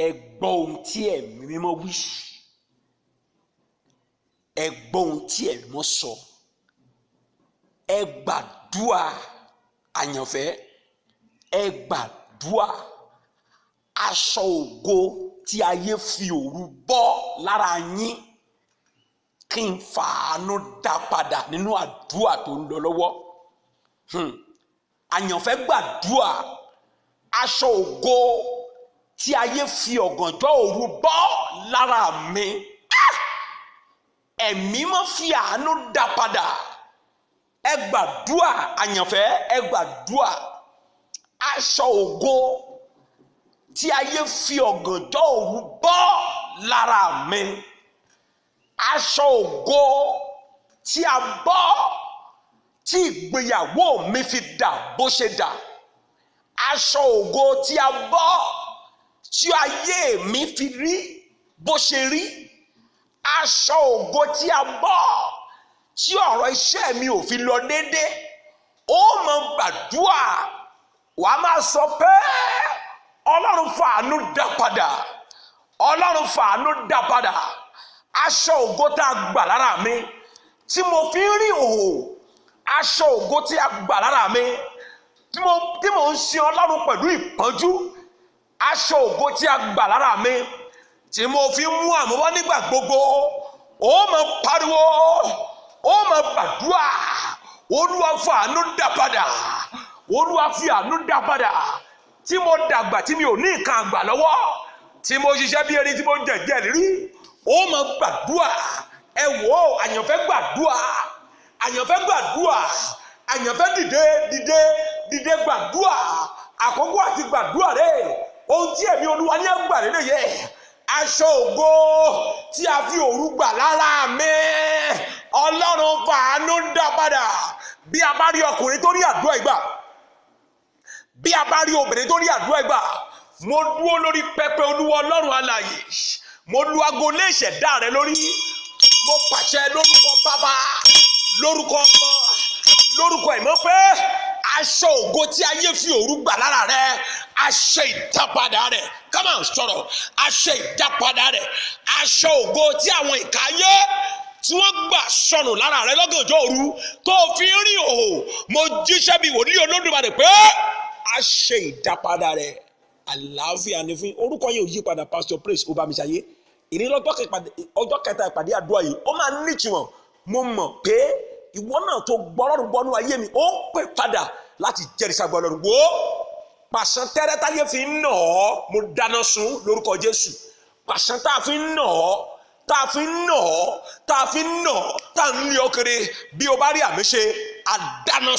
Ẹ gbọ́ ohun tí Ẹ̀mí Mímọ́ wí. Ẹ gbọ́ ohun tí Ẹ̀mí Mímọ́ sọ. Ẹ gbàdúà àyànfẹ́. Ẹ gbàdúà. Aṣọ ògo tí ayé fi òru bọ́ lára yín, kí n fàánú dá padà nínú àdúà tó ń lọ lọ́wọ́. Àyànfẹ́ gbàdúà. Aṣọ ògo tí ayé fi ọ̀gànjọ́ òru bọ́ lára mi, Ẹ̀mí mọ́ fi àánú dá padà. Ẹ gbàdúà àyànfẹ́, ẹ gbàdúà. Aṣọ ògo tí ayé fi ọ̀gànjọ́ òru bọ́ lára mi, aṣọ ògo tí a bọ́ tí ìgbéyàwó mi fi dà bó ṣe dà, aṣọ ògo tí a bọ́ tí ayé mi fi rí bó ṣe rí, aṣọ ògo tí a bọ́ tí ọ̀rọ̀ iṣẹ́ mi ò fi lọ déédé. Ó mọ gbàdúà, wàá máa sọ pé Ọlọ́run fàánú dá padà, Ọlọ́run fàánú dá padà. Aṣọ ògo tá a gbà lára mi tí mo fi ń rí òhò, aṣọ ògo tí a gbà lára mi tí mo ń sin Ọlọ́run pẹ̀lú ìpọ́njú, aṣọ ògo tí a gbà lára mi tí mo fi ń mú àmúwá nígbà gbogbo. Ó máa pariwo, ó máa gbàdúrà, Olúwa fàánú dá padà, Olúwa fi àánú dá padà. Tí mo dàgbà tí mi ò ní nǹkan àgbà lọ́wọ́, tí mo ṣiṣẹ́ bí erin, tí mo jẹ̀jẹ̀ rírí, ó máa gbàdúrà. Ẹ wò ó, àyànfẹ́ gbàdúrà, àyànfẹ́ gbàdúrà, àyànfẹ́ dìde, dìde, dìde gbàdúrà. Àkókò àti gbàdúrà rẹ̀, ohun tí ẹ̀mí Olúwa ní àgbà rẹ̀ yẹ. Aṣọ ògo tí a fi òru gbà lára mi, Ọlọ́run fàánú dá padà. Bí a bá rí ọkùnrin tó rí àdúrà ìgbà, bí a bá rí obìnrin tó rí àdúrà ìgbà, mo dúró lórí pẹpẹ Olúwa Ọlọ́run alààyè, mo lu aago lé ìṣẹ̀dá rẹ lórí, mo pàṣẹ lórúkọ Bàbá, lórúkọ Ọmọ, lórúkọ Ẹ̀mọ́ pé aṣọ ògo tí ayé fi òru gbà lára rẹ, aṣọ ìdápadà rẹ, come on sọ̀rọ̀, aṣọ ìdápadà rẹ, aṣọ ògo tí àwọn ìka ayé tí wọ́n gbà sọnù lára rẹ lọ́gànjọ́ òru tó fi ń rí òhò, mo jíṣẹ́ bí wòlíì Olódùmarè pé aṣọ ìdápadà rẹ. Àlàáfíà ni fún orúkọ yẹn ò yí padà. Pastor Praise Obamisaye. Ìní lọ́jọ́ kẹta ìpàdé àdúrà yìí, ó máa nítumọ̀. Mo mọ̀ pé ìwọ náà tó gbọ́rọ̀rùn gbọ́nú ayé mi, ó pè padà láti jẹ́rìí sagbọ́ Ọlọ́run. Wo pàṣán tẹ́rẹ́ táyé fi ń nà ọ́, mo dáná sun lórúkọ Jésù. Pàṣán tá a fi ń nà ọ́, tá a fi ń nà ọ́, tá a fi ń nà ọ́, tá a ń lé ọ kiri, bí o bá rí àmì ṣe, àdáná.